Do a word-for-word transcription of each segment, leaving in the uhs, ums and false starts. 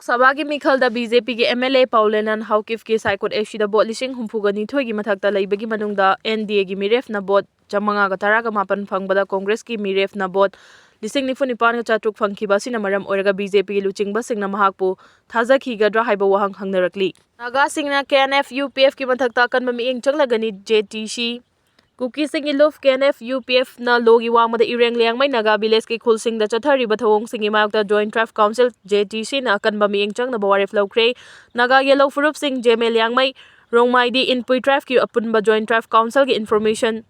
ꯁꯚꯥꯒꯤ ꯃꯤꯈꯜꯗ B J ꯄꯤꯒꯤ M L A ꯄꯥꯎꯂꯦꯅꯥꯟ ꯍꯥꯎꯀꯤꯐꯀꯤ ꯁꯥꯏꯀꯨꯠ ꯑꯦ ꯁꯤꯗ ꯚꯣꯠ ꯂꯤꯁꯤꯡ ꯍꯨꯝꯐꯨꯒ ꯅꯤꯊꯣꯏꯒꯤ ꯃꯊꯛꯇ ꯂꯩꯕꯒꯤ ꯃꯅꯨꯡꯗ ꯑꯦꯟ ꯗꯤ ꯑꯦꯒꯤ ꯃꯤꯔꯦꯞꯅ ꯚꯣꯠ ꯆꯥꯃꯉꯥꯒ ꯇꯔꯥꯒ ꯃꯥꯄꯟ ꯐꯪꯕꯗ ꯀꯣꯡꯒ꯭ꯔꯦꯁꯀꯤ ꯃꯤꯔꯦꯞꯅ ꯚꯣꯠ ꯂꯤꯁꯤꯡ ꯅꯤꯐꯨ ꯅꯤꯄꯥꯟꯒ ꯆꯥꯇ꯭ꯔꯨꯛ ꯐꯪꯈꯤꯕ ꯑꯁꯤꯅ ꯃꯔꯝ ꯑꯣꯏꯔꯒ ꯕꯤ ꯖꯦ ꯄꯤꯒꯤ ꯂꯨꯆꯤꯡꯕꯁꯤꯡꯅ ꯃꯍꯥꯛꯄꯨ ꯊꯥꯖꯈꯤꯒꯗ꯭ꯔꯥ ꯍꯥꯏꯕ ꯋꯥꯍꯪ ꯍꯪꯅꯔꯛꯂꯤ꯫ ꯅꯥꯒꯥꯁꯤꯡꯅ ꯀꯦ ꯑꯦꯟ ꯑꯦꯐ ꯌꯨ ꯄꯤ ꯑꯦꯐꯀꯤ ꯃꯊꯛꯇ ꯑꯀꯟꯕ ꯃꯤꯠꯌꯦꯡ ꯆꯪꯂꯒꯅꯤ꯫ ꯖꯦ ꯇꯤ ꯁꯤ ꯀꯨꯀꯤꯁꯤꯡꯒꯤ ꯂꯨꯞ ꯀꯦ ꯑꯦꯟ ꯑꯦꯐ ꯌꯨ ꯄꯤ ꯑꯦꯐꯅ ꯂꯣꯒꯤ ꯋꯥꯡꯃꯗ ꯏꯔꯦꯡ ꯂꯤꯌꯥꯡꯃꯩ ꯅꯥꯒꯥ ꯚꯤꯂꯦꯖꯀꯤ ꯈꯨꯜꯁꯤꯡꯗ ꯆꯠꯊꯔꯤꯕ ꯊꯧꯑꯣꯡꯁꯤꯡꯒꯤ ꯃꯥꯌꯣꯛꯇ ꯖꯣꯏꯟꯠ ꯇ꯭ꯔꯥꯏꯕ ꯀꯥꯎꯟꯁꯤꯜ, ꯖꯦ ꯇꯤ ꯁꯤꯅ ꯑꯀꯟꯕ ꯃꯤꯠꯌꯦꯡ ꯆꯪꯅꯕ ꯋꯥꯔꯦꯞ ꯂꯧꯈ꯭ꯔꯦ꯫ ꯅꯥꯒꯥ ꯌꯦꯜꯍꯧ ꯐꯨꯔꯨꯞꯁꯤꯡ, ꯖꯦꯃꯦ ꯂꯤꯌꯥꯡꯃꯩ, ꯔꯣꯡꯃꯥꯏꯗꯤ, ꯏꯟꯄꯨꯏ ꯇ꯭ꯔꯥꯏꯕꯀꯤ ꯑꯄꯨꯟꯕ ꯖꯣꯏꯟꯠ ꯇ꯭ꯔꯥꯏꯕ ꯀꯥꯎꯟꯁꯤꯜꯒꯤ ꯏꯟꯐꯣꯔꯃꯦꯁꯟ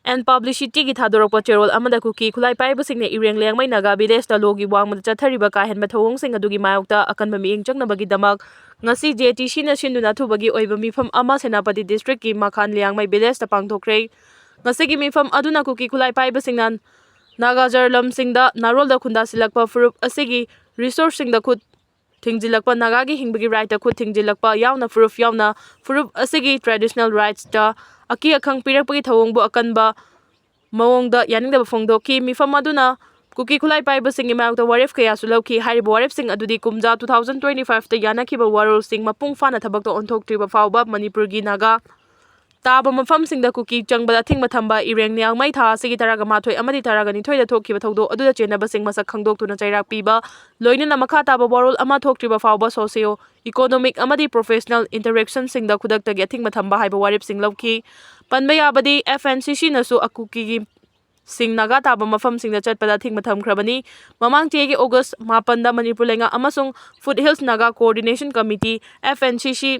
ꯑꯦꯟ ꯄꯕ꯭ꯂꯤꯁꯤꯇꯤꯒꯤ ꯊꯥꯗꯣꯔꯛꯄ ꯆꯦꯔꯣꯜ ꯑꯃꯗ ꯀꯨꯀꯤ ꯈꯨꯠꯂꯥꯏ ꯄꯥꯏꯕꯁꯤꯡꯅ ꯏꯔꯦꯡ ꯂꯤꯌꯥꯡꯃꯩ ꯅꯥꯒꯥ ꯚꯤꯂꯦꯖꯇ ꯂꯣꯒꯤ ꯋꯥꯡꯃꯗ ꯆꯠꯊꯔꯤꯕ ꯀꯥ ꯍꯦꯟꯕ ꯊꯧꯑꯣꯡꯁꯤꯡ ꯑꯗꯨꯒꯤ ꯃꯥꯌꯣꯛꯇ ꯑꯀꯟꯕ ꯃꯤꯠꯌꯦꯡ ꯆꯪꯅꯕꯒꯤꯗꯃꯛ ꯉꯁꯤ ꯖꯦ ꯇꯤ ꯁꯤꯅ ꯁꯤꯟꯗꯨꯅ ꯑꯊꯨꯕꯒꯤ ꯑꯣꯏꯕ ꯃꯤꯐꯝ ꯑꯃ ꯁꯦꯅꯥꯄꯇꯤ ꯗꯤꯁꯇ꯭ꯔꯤꯛꯀꯤ ꯃꯈꯥꯟ ꯂꯤꯌꯥꯡꯃꯩ ꯚꯤꯂꯦꯖꯇ ꯄꯥꯡꯊꯣꯛꯈ꯭ꯔꯦ꯫ ꯉꯁꯤꯒꯤ ꯃꯤꯐꯝ ꯑꯗꯨꯅ ꯀꯨꯀꯤ ꯈꯨꯠꯂꯥꯏ ꯄꯥꯏꯕꯁꯤꯡꯅ ꯅꯥꯒꯥꯖꯔ ꯂꯝꯁꯤꯡꯗ ꯅꯥꯔꯣꯜꯗ ꯈꯨꯟꯗꯥꯁꯤꯜꯂꯛꯄ ꯐꯨꯔꯨꯞ ꯑꯁꯤꯒꯤ ꯔꯤꯁꯣꯔꯁꯁꯤꯡꯗ ꯈꯨꯠ ꯊꯤꯡꯖꯤꯜꯂꯛꯄ, ꯅꯥꯒꯥꯒꯤ ꯍꯤꯡꯕꯒꯤ ꯔꯥꯏꯠꯇ ꯈꯨꯠ ꯊꯤꯡꯖꯤꯜꯂꯛꯄ ꯌꯥꯎꯅ ꯐꯨꯔꯨꯞ ꯌꯥꯎꯅ ꯐꯨꯔꯨꯞ ꯑꯁꯤꯒꯤ ꯇ꯭ꯔꯦꯗꯤꯁꯅꯦꯜ ꯔꯥꯏꯠꯁꯇ ꯑꯀꯤ ꯑꯈꯪ ꯄꯤꯔꯛꯄꯒꯤ ꯊꯧꯑꯣꯡꯕꯨ ꯑꯀꯟꯕ ꯃꯑꯣꯡꯗ ꯌꯥꯅꯤꯡꯗꯕ ꯐꯣꯡꯗꯣꯛꯈꯤ꯫ ꯃꯤꯐꯝ ꯑꯗꯨꯅ ꯀꯨꯀꯤ ꯈꯨꯠꯂꯥꯏ ꯄꯥꯏꯕꯁꯤꯡꯒꯤ ꯃꯥꯌꯣꯛꯇ ꯋꯥꯔꯦꯞ ꯀꯌꯥꯁꯨ ꯂꯧꯈꯤ꯫ ꯍꯥꯏꯔꯤꯕ ꯋꯥꯔꯦꯞꯁꯤꯡ ꯑꯗꯨꯗꯤ ꯀꯨꯝꯖꯥ two thousand twenty fiveꯇ ꯌꯥꯅꯈꯤꯕ ꯋꯥꯔꯣꯜꯁꯤꯡ ꯃꯄꯨꯡ ꯐꯥꯅ ꯊꯕꯛꯇ ꯑꯣꯟꯊꯣꯛꯇ꯭ꯔꯤꯕ ꯐꯥꯎꯕ ꯃꯅꯤꯄꯨꯔꯒꯤ ꯅꯥꯒꯥ ꯇꯥꯕ ꯃꯐꯝꯁꯤꯡꯗ ꯀꯨꯀꯤ ꯆꯪꯕꯗ ꯑꯊꯤꯡꯕ ꯊꯝꯕ, ꯏꯔꯦꯡ ꯂꯤꯌꯥꯡꯃꯩ ꯊꯥ ꯑꯁꯤꯒꯤ ꯇꯔꯥꯒ ꯃꯥꯊꯣꯏ ꯑꯃꯗꯤ ꯇꯔꯥꯒ ꯅꯤꯊꯣꯏꯗ ꯊꯣꯛꯈꯤꯕ ꯊꯧꯗꯣꯛ ꯑꯗꯨꯗ ꯆꯦꯟꯅꯕꯁꯤꯡ ꯃꯁꯛ ꯈꯪꯗꯣꯛꯇꯨꯅ ꯆꯩꯔꯥꯛ ꯄꯤꯕ, ꯂꯣꯏꯅꯅ ꯃꯈꯥ ꯇꯥꯕ ꯋꯥꯔꯣꯜ ꯑꯃ ꯊꯣꯛꯇ꯭ꯔꯤꯕ ꯐꯥꯎꯕ ꯁꯣꯁꯤꯌꯣ ꯏꯀꯣꯅꯣꯃꯤꯛ ꯑꯃꯗꯤ ꯄ꯭ꯔꯣꯐꯦꯁꯅꯦꯜ ꯏꯟꯇꯔꯦꯛꯁꯟꯁꯤꯡꯗ ꯈꯨꯗꯛꯇꯒꯤ ꯑꯊꯤꯡꯕ ꯊꯝꯕ ꯍꯥꯏꯕ ꯋꯥꯔꯦꯞꯁꯤꯡ ꯂꯧꯈꯤ꯫ ꯄꯟꯕ ꯌꯥꯕꯗꯤ, ꯑꯦꯐ ꯑꯦꯟ ꯁꯤ ꯁꯤꯅꯁꯨ ꯑꯀꯨꯀꯤꯒꯤ ꯁꯤꯡ ꯅꯥꯒꯥ ꯇꯥꯕ ꯃꯐꯝꯁꯤꯡꯗ ꯆꯠꯄꯗ ꯑꯊꯤꯡꯕ ꯊꯝꯈ꯭ꯔꯕꯅꯤ꯫ ꯃꯃꯥꯡ ꯆꯍꯤꯒꯤ ꯑꯣꯒꯁ ꯃꯥꯄꯟꯗ ꯃꯅꯤꯄꯨꯔ ꯂꯩꯉꯥꯛ ꯑꯃꯁꯨꯡ foot hills Naga coordination committee, F N C C,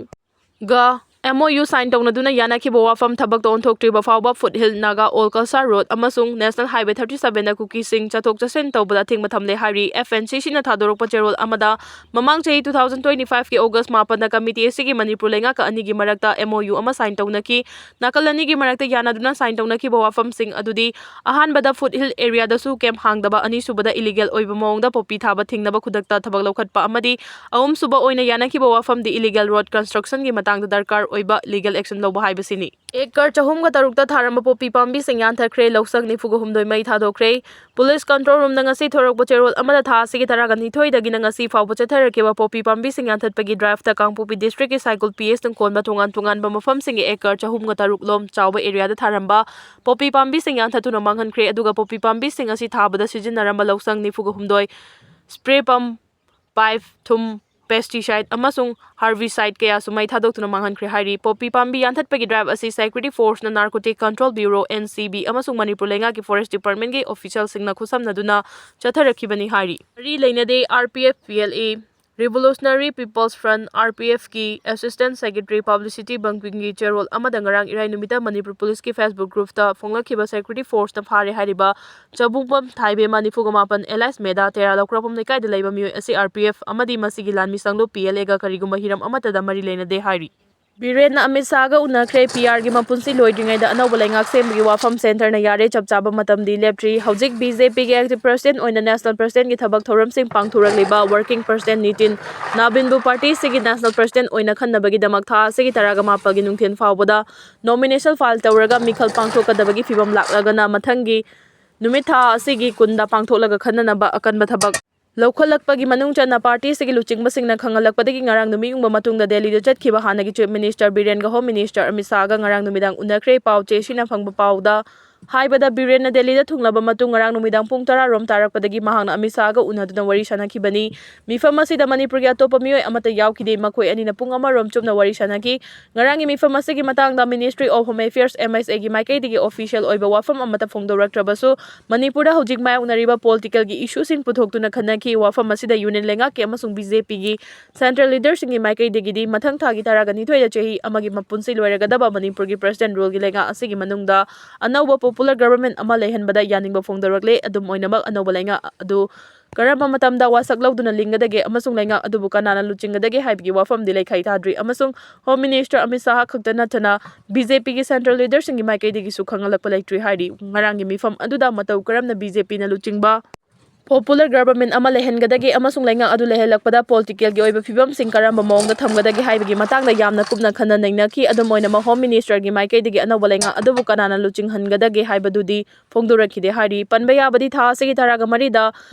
ꯒ ꯑꯦꯝ ꯑꯣ ꯌꯨ ꯁꯥꯏꯟ ꯇꯧꯅꯗꯨꯅ ꯌꯥꯅꯈꯤꯕ ꯋꯥꯐꯝ ꯊꯕꯛꯇ ꯑꯣꯟꯊꯣꯛꯇ꯭ꯔꯤꯕ ꯐꯥꯎꯕ foot hill Naga old Cachar road ꯑꯃꯁꯨꯡ ꯅꯦꯁꯅꯦꯜ ꯍꯥꯏꯋꯦ thirty sevenꯗ ꯀꯨꯀꯤꯁꯤꯡ ꯆꯠꯊꯣꯛ ꯆꯠꯁꯤꯟ ꯇꯧꯕꯗ ꯑꯊꯤꯡꯕ ꯊꯝꯂꯦ ꯍꯥꯏꯔꯤ꯫ ꯑꯦꯐ ꯑꯦꯟ ꯁꯤ ꯁꯤꯅ ꯊꯥꯗꯣꯔꯛꯄ ꯆꯦꯔꯣꯜ ꯑꯃꯗ ꯃꯃꯥꯡ ꯆꯍꯤ two thousand twenty fiveꯀꯤ ꯑꯣꯒꯁ ꯃꯥꯄꯟꯗ ꯀꯃꯤꯇꯤ ꯑꯁꯤꯒꯤ ꯃꯅꯤꯄꯨꯔ ꯂꯩꯉꯥꯛꯀ ꯑꯅꯤꯒꯤ ꯃꯔꯛꯇ ꯑꯦꯝ ꯑꯣ ꯌꯨ ꯑꯃ ꯁꯥꯏꯟ ꯇꯧꯅꯈꯤ꯫ ꯅꯥꯀꯜ ꯑꯅꯤꯒꯤ ꯃꯔꯛꯇ ꯌꯥꯅꯗꯨꯅ ꯁꯥꯏꯟ ꯇꯧꯅꯈꯤꯕ ꯋꯥꯐꯝꯁꯤꯡ ꯑꯗꯨꯗꯤ ꯑꯍꯥꯟꯕꯗ ꯐꯨꯠ ꯍꯤꯜ ꯑꯦꯔꯤꯌꯥꯗꯁꯨ ꯀꯦꯝꯞ ꯍꯥꯡꯗꯕ, ꯑꯅꯤꯁꯨꯕꯗ ꯏꯂꯤꯒꯦꯜ ꯑꯣꯏꯕ ꯃꯑꯣꯡꯗ ꯄꯣꯄꯤ ꯊꯥꯕ ꯊꯤꯡꯅꯕ ꯈꯨꯗꯛꯇ ꯊꯕꯛ ꯂꯧꯈꯠꯄ ꯑꯃꯗꯤ ꯑꯍꯨꯝꯁꯨꯕ ꯑꯣꯏꯅ ꯌꯥꯅꯈꯤꯕ ꯋꯥꯐꯝꯗꯤ ꯏꯂꯤꯒꯦꯜ ꯔꯣꯗ ꯀꯟꯁꯇ꯭ꯔꯛꯁꯟꯒꯤ ꯃꯇꯥꯡꯗ ꯗꯔꯀꯥꯔ ꯑꯣꯏꯕ ꯂꯤꯒꯦꯜ ꯑꯦꯛꯁꯟ ꯂꯧꯕ ꯍꯥꯏꯕꯁꯤꯅꯤ꯫ ꯑꯦꯀꯔ ꯆꯍꯨꯝꯒ ꯇꯔꯨꯛꯇ ꯊꯥꯔꯝꯕ ꯄꯣꯄꯤ ꯄꯥꯝꯕꯤꯁꯤꯡ ꯌꯥꯟꯊꯠꯈ꯭ꯔꯦ, ꯂꯧꯁꯪ ꯅꯤꯐꯨꯒ ꯍꯨꯝꯗꯣꯏ ꯃꯩ ꯊꯥꯗꯣꯛꯈ꯭ꯔꯦ꯫ ꯄꯨꯂꯤꯁ ꯀꯟꯇ꯭ꯔꯣꯜ ꯔꯨꯝꯗ ꯉꯁꯤ ꯊꯣꯔꯛꯄ ꯆꯦꯔꯣꯜ ꯑꯃꯗ ꯊꯥ ꯑꯁꯤꯒꯤ ꯇꯔꯥꯒ ꯅꯤꯊꯣꯏꯗꯒꯤꯅ ꯉꯁꯤ ꯐꯥꯎꯕ ꯆꯠꯊꯔꯛꯈꯤꯕ ꯄꯣꯄꯤ ꯄꯥꯝꯕꯤꯁꯤꯡ ꯌꯥꯟꯊꯠꯄꯒꯤ ꯗ꯭ꯔꯥꯏꯚꯇ ꯀꯥꯡꯄꯣꯛꯄꯤ ꯗꯤꯁꯇ꯭ꯔꯤꯛꯀꯤ ꯁꯥꯏꯀꯨꯜ ꯄꯤ ꯑꯦꯁꯅ ꯀꯣꯟꯕ ꯇꯣꯉꯥꯟ ꯇꯣꯉꯥꯟꯕ ꯃꯐꯝꯁꯤꯡꯒꯤ ꯑꯦꯀꯔ ꯆꯍꯨꯝꯒ ꯇꯔꯨꯛ ꯂꯣꯝ ꯆꯥꯎꯕ ꯑꯦꯔꯤꯌꯥꯗ ꯊꯥꯔꯝꯕ ꯄꯣꯄꯤ ꯄꯥꯝꯕꯤꯁꯤꯡ ꯌꯥꯟꯊꯠꯇꯨꯅ ꯃꯥꯡꯍꯟꯈ꯭ꯔꯦ꯫ ꯑꯗꯨꯒ ꯄꯣꯄꯤ ꯄꯥꯝꯕꯤꯁꯤꯡ ꯑꯁꯤ ꯊꯥꯕꯗ ꯁꯤꯖꯤꯟꯅꯔꯝꯕ ꯂꯧꯁꯪ ꯅꯤꯐꯨꯒ ꯍꯨꯝꯗꯣꯏ, ꯁ꯭ꯄ꯭ꯔꯦ ꯄꯝ, ꯄꯥꯏꯞ, ꯊꯨꯝ, ꯄꯦꯁꯇꯤꯁꯥꯏꯠ ꯑꯃꯁꯨꯡ ꯍꯥꯔꯕꯤꯁꯥꯏꯠ ꯀꯌꯥꯁꯨ ꯃꯩ ꯊꯥꯗꯣꯛꯇꯨꯅ ꯃꯥꯡꯍꯟꯈ꯭ꯔꯦ ꯍꯥꯏꯔꯤ꯫ ꯄꯣꯄꯤ ꯄꯥꯝꯕꯤ ꯌꯥꯟꯊꯠꯄꯒꯤ ꯗ꯭ꯔꯥꯏꯚ ꯑꯁꯤ ꯁꯦꯀ꯭ꯌꯨꯔꯤꯇꯤ ꯐꯣꯔꯁꯅ, narcotic control bureau, N C B, ꯑꯃꯁꯨꯡ ꯃꯅꯤꯄꯨꯔ ꯂꯩꯉꯥꯛꯀꯤ ꯐꯣꯔꯦꯁ ꯗꯤꯄꯥꯔꯠꯃꯦꯟꯒꯤ ꯑꯣꯐꯤꯁꯤꯌꯦꯜꯁꯤꯡꯅ ꯈꯨꯠꯁꯝꯅꯗꯨꯅ ꯆꯠꯊꯔꯛꯈꯤꯕꯅꯤ ꯍꯥꯏꯔꯤ꯫ ꯃꯔꯤ ꯂꯩꯅꯗꯦ R P F, P L A, revolutionary people's front, R P ꯑꯦꯐꯀꯤ ꯑꯦꯁꯤꯁꯇꯦꯟꯠ ꯁꯦꯀ꯭ꯔꯦꯇꯔꯤ ꯄꯕ꯭ꯂꯤꯁꯤꯇꯤ ꯕꯪꯀꯤꯝꯒꯤ ꯆꯦꯔꯣꯜ ꯑꯃꯗ ꯉꯔꯥꯡ ꯏꯔꯥꯏ ꯅꯨꯃꯤꯠꯇ ꯃꯅꯤꯄꯨꯔ ꯄꯨꯂꯤꯁꯀꯤ ꯐꯦꯁꯕꯨꯛ ꯒ꯭ꯔꯨꯞꯇ ꯐꯣꯡꯂꯛꯈꯤꯕ ꯁꯦꯀ꯭ꯌꯨꯔꯤꯇꯤ ꯐꯣꯔꯁꯅ ꯐꯥꯔꯦ ꯍꯥꯏꯔꯤꯕ ꯆꯕꯨꯡꯕꯝ ꯊꯥꯏꯕꯦꯝꯃ, ꯅꯤꯐꯨꯒ ꯃꯥꯄꯟ, ꯑꯦꯂꯥꯏꯁ ꯃꯦꯗꯥ, ꯇꯦꯔꯥ ꯂꯧꯀ꯭ꯔꯥꯛꯄꯝ ꯂꯩꯀꯥꯏꯗ ꯂꯩꯕ ꯃꯤꯑꯣꯏ ꯑꯁꯤ ꯑꯥꯔ ꯄꯤ ꯑꯦꯐ ꯑꯃꯗꯤ ꯃꯁꯤꯒꯤ ꯂꯥꯟꯃꯤ ꯁꯪꯂꯨꯞ ꯄꯤ ꯑꯦꯜ ꯑꯦꯒ ꯀꯔꯤꯒꯨꯝꯕ ꯍꯤꯔꯝ ꯑꯃꯠꯇꯗ ꯃꯔꯤ ꯂꯩꯅꯗꯦ ꯍꯥꯏꯔꯤ꯫ ꯕꯤꯔꯦꯟꯅ ꯑꯃꯤꯠ ꯁꯥꯍꯒ ꯎꯅꯈ꯭ꯔꯦ꯫ ꯄꯤ ꯑꯥꯔꯒꯤ ꯃꯄꯨꯟꯁꯤ ꯂꯣꯏꯗ꯭ꯔꯤꯉꯩꯗ ꯑꯅꯧꯕ ꯂꯩꯉꯥꯛ ꯁꯦꯝꯕꯒꯤ ꯋꯥꯐꯝ ꯁꯦꯟꯇꯔꯅ ꯌꯥꯔꯦ, ꯆꯞ ꯆꯥꯕ ꯃꯇꯝꯗꯤ ꯂꯦꯞꯇ꯭ꯔꯤ꯫ ꯍꯧꯖꯤꯛ ꯕꯤ ꯖꯦ ꯄꯤꯒꯤ ꯑꯦꯛꯇꯤꯚ ꯄ꯭ꯔꯁꯤꯗꯦꯟꯠ ꯑꯣꯏꯅ ꯅꯦꯁꯅꯦꯜ ꯄ꯭ꯔꯁꯤꯗꯦꯟꯠꯀꯤ ꯊꯕꯛ ꯊꯧꯔꯝꯁꯤꯡ ꯄꯥꯡꯊꯣꯔꯛꯂꯤꯕ ꯋꯥꯔꯀꯤꯡ ꯄ꯭ꯔꯁꯤꯗꯦꯟꯠ ꯅꯤꯇꯤꯟ ꯅꯕꯤꯟꯕꯨ ꯄꯥꯔꯇꯤ ꯑꯁꯤꯒꯤ ꯅꯦꯁꯅꯦꯜ ꯄ꯭ꯔꯁꯤꯗꯦꯟꯠ ꯑꯣꯏꯅ ꯈꯟꯅꯕꯒꯤꯗꯃꯛ ꯊꯥ ꯑꯁꯤꯒꯤ ꯇꯔꯥꯒ ꯃꯥꯄꯜꯒꯤ ꯅꯨꯡꯊꯤꯜ ꯐꯥꯎꯕꯗ ꯅꯣꯃꯤꯅꯦꯁꯟ ꯐꯥꯏꯜ ꯇꯧꯔꯒ ꯃꯤꯈꯜ ꯄꯥꯡꯊꯣꯛꯀꯗꯕꯒꯤ ꯐꯤꯕꯝ ꯂꯥꯛꯂꯒꯅ ꯃꯊꯪꯒꯤ ꯅꯨꯃꯤꯠ ꯊꯥ ꯑꯁꯤꯒꯤ ꯀꯨꯟꯗ ꯄꯥꯡꯊꯣꯛꯂꯒ ꯈꯟꯅꯅꯕ ꯑꯀꯟꯕ ꯊꯕꯛ ꯂꯧꯈꯠꯂꯛꯄꯒꯤ ꯃꯅꯨꯡ ꯆꯟꯅ ꯄꯥꯔꯇꯤ ꯑꯁꯤꯒꯤ ꯂꯨꯆꯤꯡꯕꯁꯤꯡꯅ ꯈꯪꯍꯜꯂꯛꯄꯗꯒꯤ ꯉꯔꯥꯡ ꯅꯨꯃꯤꯠ ꯌꯨꯡꯕ ꯃꯇꯨꯡꯗ ꯗꯦꯜꯂꯤꯗ ꯆꯠꯈꯤꯕ ꯍꯥꯟꯅꯒꯤ ꯆꯤꯐ ꯃꯤꯅꯤꯁꯇꯔ ꯕꯤꯔꯦꯟꯒ ꯍꯣꯝ ꯃꯤꯅꯤꯁꯇꯔ ꯑꯃꯤꯠ ꯁꯥꯍꯒ ꯉꯔꯥꯡ ꯅꯨꯃꯤꯗꯥꯡ ꯎꯅꯈ꯭ꯔꯦ꯫ ꯄꯥꯎ ꯆꯦ ꯑꯁꯤꯅ ꯐꯪꯕ ꯄꯥꯎꯗ ꯍꯥꯏꯕꯗ, ꯕꯤꯔꯦꯟꯅ ꯗꯦꯜꯂꯤꯗ ꯊꯨꯡꯂꯕ ꯃꯇꯨꯡ ꯉꯔꯥꯡ ꯅꯨꯃꯤꯗꯥꯡ ꯄꯨꯡ ꯇꯔꯥ ꯔꯣꯝ ꯇꯥꯔꯛꯄꯗꯒꯤ ꯃꯍꯥꯛꯅ ꯑꯃꯤꯠ ꯁꯥꯍꯒ ꯎꯅꯗꯨꯅ ꯋꯥꯔꯤ ꯁꯥꯟꯅꯈꯤꯕꯅꯤ꯫ ꯃꯤꯐꯝ ꯑꯁꯤꯗ ꯃꯅꯤꯄꯨꯔꯒꯤ ꯑꯇꯣꯞꯄ ꯃꯤꯑꯣꯏ ꯑꯃꯠꯇ ꯌꯥꯎꯈꯤꯗꯦ꯫ ꯃꯈꯣꯏ ꯑꯅꯤꯅ ꯄꯨꯡ ꯑꯃ ꯔꯣꯝ ꯆꯨꯞꯅ ꯋꯥꯔꯤ ꯁꯥꯟꯅꯈꯤ꯫ ꯉꯔꯥꯡꯒꯤ ꯃꯤꯐꯝ ꯑꯁꯤꯒꯤ ꯃꯇꯥꯡꯗ Ministry of Home Affairs, M H A ꯒꯤ ꯃꯥꯏꯀꯩꯗꯒꯤ ꯑꯣꯐꯤꯁꯤꯌꯦꯜ ꯑꯣꯏꯕ ꯋꯥꯐꯝ ꯑꯃꯠꯇ ꯐꯣꯡꯗꯣꯔꯛꯇ꯭ꯔꯕꯁꯨ, ꯃꯅꯤꯄꯨꯔꯗ ꯍꯧꯖꯤꯛ ꯃꯥꯌꯣꯛꯅꯔꯤꯕ ꯄꯣꯂꯤꯇꯤꯀꯦꯜꯒꯤ ꯏꯁꯨꯁꯤꯡ ꯄꯨꯊꯣꯛꯇꯨꯅ ꯈꯟꯅꯈꯤ꯫ ꯋꯥꯐꯝ ꯑꯁꯤꯗ ꯌꯨꯅꯤꯌꯟ ꯂꯩꯉꯥꯛꯀꯤ ꯑꯃꯁꯨꯡ ꯕꯤ ꯖꯦ ꯄꯤꯒꯤ ꯁꯦꯟꯇ꯭ꯔꯦꯜ ꯂꯤꯗꯔꯁꯤꯡꯒꯤ ꯃꯥꯏꯀꯩꯗꯒꯤꯗꯤ ꯃꯊꯪ ꯊꯥꯒꯤ ꯇꯔꯥꯒ ꯅꯤꯊꯣꯏꯗ ꯆꯍꯤ ꯑꯃꯒꯤ ꯃꯄꯨꯟꯁꯤ ꯂꯣꯏꯔꯒꯗꯕ ꯃꯅꯤꯄꯨꯔꯒꯤ ꯄ꯭ꯔꯁꯤꯗꯦꯟꯠ ꯔꯨꯜꯒꯤ ꯂꯩꯉꯥꯛ ꯑꯁꯤꯒꯤ ꯃꯅꯨꯡꯗ ꯑꯅꯧꯕ ꯄꯣꯄꯨꯂꯔ ꯒꯕꯔꯟꯃꯦꯟꯠ ꯑꯃ ꯂꯩꯍꯟꯕꯗ ꯌꯥꯅꯤꯡꯕ ꯐꯣꯡꯗꯣꯔꯛꯂꯦ꯫ ꯑꯗꯨꯝ ꯑꯣꯏꯅꯃꯛ, ꯑꯅꯧꯕ ꯂꯩꯉꯥꯛ ꯑꯗꯨ ꯀꯔꯝꯕ ꯃꯇꯝꯗ ꯋꯥꯁꯛ ꯂꯧꯗꯨꯅ ꯂꯤꯡꯒꯗꯒꯦ ꯑꯃꯁꯨꯡ ꯂꯩꯉꯥꯛ ꯑꯗꯨꯕꯨ ꯀꯅꯥꯅ ꯂꯨꯆꯤꯡꯒꯗꯒꯦ ꯍꯥꯏꯕꯒꯤ ꯋꯥꯐꯝꯗꯤ ꯂꯩꯈꯥꯏ ꯊꯥꯗ꯭ꯔꯤ, ꯑꯃꯁꯨꯡ ꯍꯣꯝ ꯃꯤꯅꯤꯁꯇꯔ ꯑꯃꯤꯠ ꯁꯥꯍ ꯈꯛꯇ ꯅꯠꯇꯅ ꯕꯤ ꯖꯦ ꯄꯤꯒꯤ ꯁꯦꯟꯇ꯭ꯔꯦꯜ ꯂꯤꯗꯔꯁꯤꯡꯒꯤ ꯃꯥꯏꯀꯩꯗꯒꯤꯁꯨ ꯈꯪꯍꯜꯂꯛꯄ ꯂꯩꯇ꯭ꯔꯤ ꯍꯥꯏꯔꯤ꯫ ꯉꯔꯥꯡꯒꯤ ꯃꯤꯐꯝ ꯑꯗꯨꯗ ꯃꯇꯧ ꯀꯔꯝꯅ ꯕꯤ ꯖꯦ ꯄꯤꯅ ꯂꯨꯆꯤꯡꯕ Popular government ꯑꯃ ꯂꯩꯍꯟꯒꯗꯒꯦ ꯑꯃꯁꯨꯡ ꯂꯩꯉꯥꯛ ꯑꯗꯨ ꯂꯩꯍꯜꯂꯛꯄꯗ politicalꯒꯤ ꯑꯣꯏꯕ ꯐꯤꯕꯝꯁꯤꯡ ꯀꯔꯝꯕ ꯃꯑꯣꯡꯗ ꯊꯝꯒꯗꯒꯦ ꯍꯥꯏꯕꯒꯤ ꯃꯇꯥꯡꯗ ꯌꯥꯝꯅ ꯀꯨꯞꯅ ꯈꯟꯅ ꯅꯩꯅꯈꯤ꯫ ꯑꯗꯨꯝ ꯑꯣꯏꯅꯃꯛ Home Ministerꯒꯤ ꯃꯥꯏꯀꯩꯗꯒꯤ ꯑꯅꯧꯕ ꯂꯩꯉꯥꯛ ꯑꯗꯨꯕꯨ ꯀꯅꯥꯅ ꯂꯨꯆꯤꯡꯍꯟꯒꯗꯒꯦ ꯍꯥꯏꯕꯗꯨꯗꯤ ꯐꯣꯡꯗꯣꯔꯛꯈꯤꯗꯦ ꯍꯥꯏꯔꯤ꯫ ꯄꯟꯕ ꯌꯥꯕꯗꯤ ꯊꯥ ꯑꯁꯤꯒꯤ ꯇꯔꯥꯒ ꯃꯔꯤꯗ